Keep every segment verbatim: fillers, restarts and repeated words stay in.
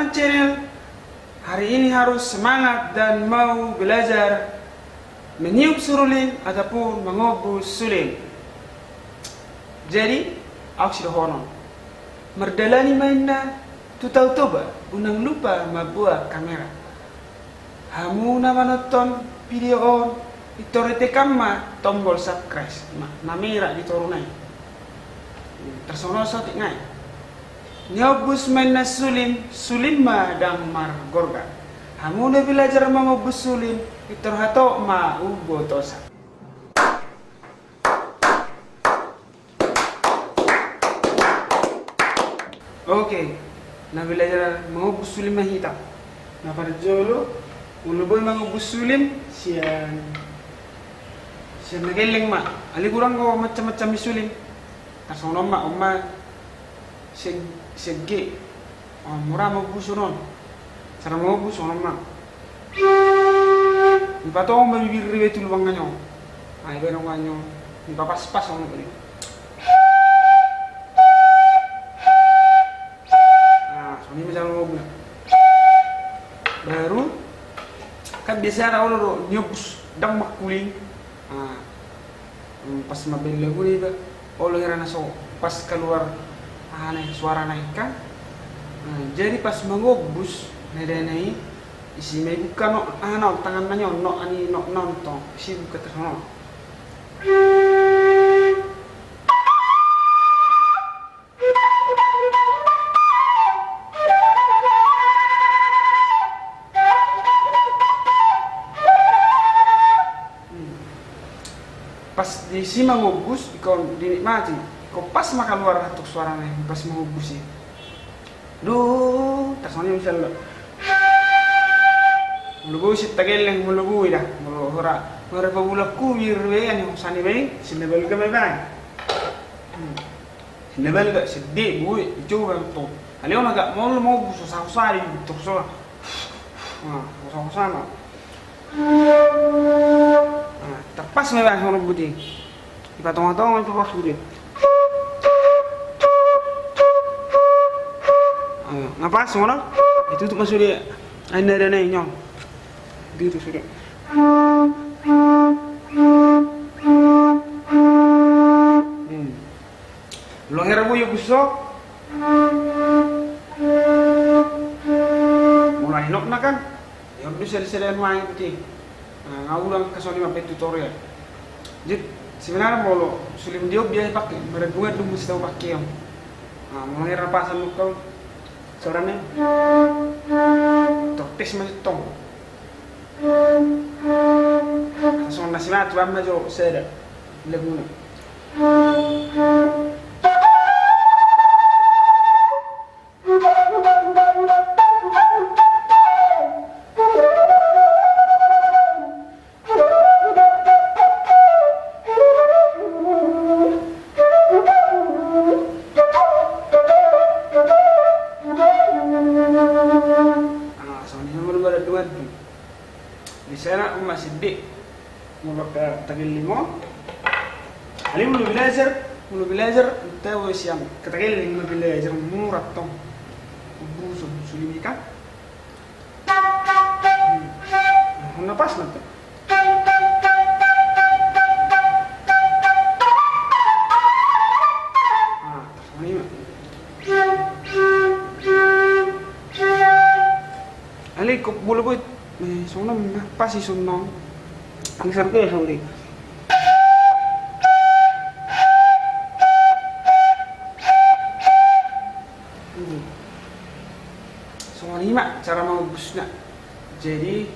Channel, hari ini harus semangat dan mau belajar meniup suling ataupun mengombus suling. Jadi, ahu sidohonon. Mardalani ma inna tu Tao Toba, unang lupa mamboan kamera. Hamu na manonton video on, pintor tekan ma tombol subscribe, ma, na mera di toru nai. Tarsongon on saotik nai. Niombus ma inna suling, suling ma ndang margorga. Hamu na belajar mangombus suling, pintor hatop ma umbotosa. Oke, na belajar mangombus suling ma hita. Na parjolo, molo boi mangombus suling sian, sian na gelleng ma. Alai godang do macam-macam ni suling. Tarsongon on ma, on ma seg-, segge. Ah, mura ma mangombus on. Cara mangombus on ma. Dipatongon ma bibir i tu lubang na nyo. Ah, ibaen on nyo. Dipapaspas on ma. Ah, songon i ma cara mangombus. Baru kan biasa ra olo do niombus ndang mangkuling. Ah. Hmm, pas mambaen lagu do iba, olo hira na so pas kaluar aha nai, suara nai kan. Nah, jadi pas mangombus nadana i, isi ma ibuka nok aha, nok tangan na nyo, nok ani, nok na on tong, isi ibuka tarsongon on. Pas disi mangombus, ingkon dinikmati. Ingkon pas ma kaluar hatop suarana i, pas mangombus i. Duh, tarsongon i misalna. Molo boi sitagelleng, molo boi da, molo hora, hora pabulan kubir be, ani hosa ni be, sinde balga be baen. Hmm. Sinde balga, sinde boi, dicoba tong. Alai on agak molo mangombus, hosa-hosa i, tor so. Nah, hosa-hosa na. Nah, tarpas ma iba songon on buti. Dipatonga-tonga, dipapas buti. Nah, pas songon on. Ditutup ma sude. Ai nadana i nyo. Ditutup sude. Hmm. Molo hira boi ombus so. Molo ninna kan. Ia on do sada-sada nuaeng buti. Nah, nga ulang kasoni mambaen tutorial. Jadi sebenarna molo suling on dia biasa pake, mardungan dung mesti tau pake on. Nah, molo hira pasan nukau. Suarana. Tor tes ma tong. Songon na simatu an ma jo sada laguna. Ah, songon i ma molo badan duan tu. Di sana on ma sinde. Molo ka tagelleng on. Alai molo belajar, molo belajar, ntau sian ka tagelleng molo belajar mura tong. Buso, buso limi kan. Hmm. Nah, na pas ma tong. Ah, songon i ma. Alai ingkon molo boi, eh, songon on ma, pas i songon on. Geser ke songon i. Hmm. Songon i ma cara mangombusna. Jadi,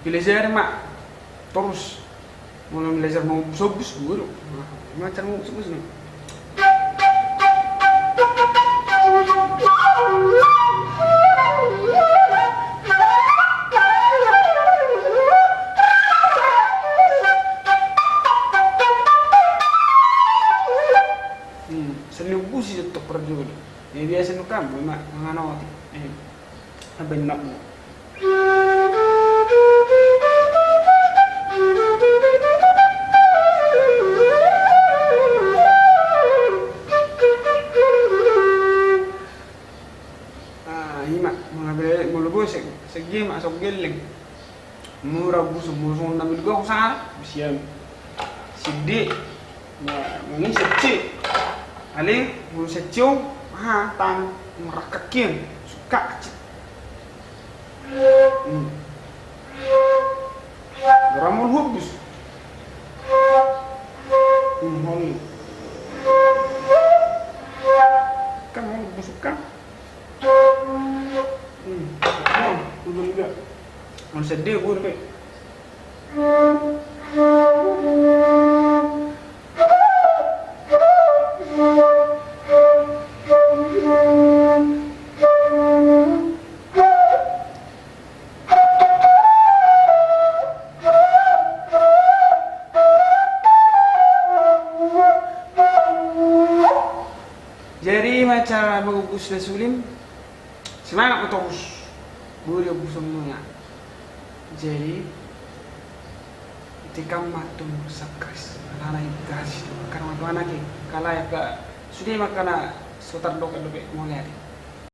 belajar ma torus. Molo belajar mangombus-ombus, guru. Nah, i ma cara mangombus-ombus na. Hmm, seni ombusi do tong parjolo. Ia biasa nukam, ma, manganoti. Eh. Abennak. Ah, i ma, Sop gelleng. Mura busu, mura songon na milu gahu sana, bisian. Sidi. Nah, mungkin seci. Ale, mungkin seci, oh. Ha, tang, merakakin. Suka, cik. Hmm. Ramon hubus. Hmm, hol. Kan mau busuk kan? Hmm. Oh, udah juga. Mau sedih gue, Pe. Jadi macam bagus na sulim. Semangat ma torus. Budi ombus on nunga. Jadi, ite kam ma tung sakras. Alana i gratis do. Karena ma tu anak i. Kalayak ka sude ma kana sotar doka dope mauliate.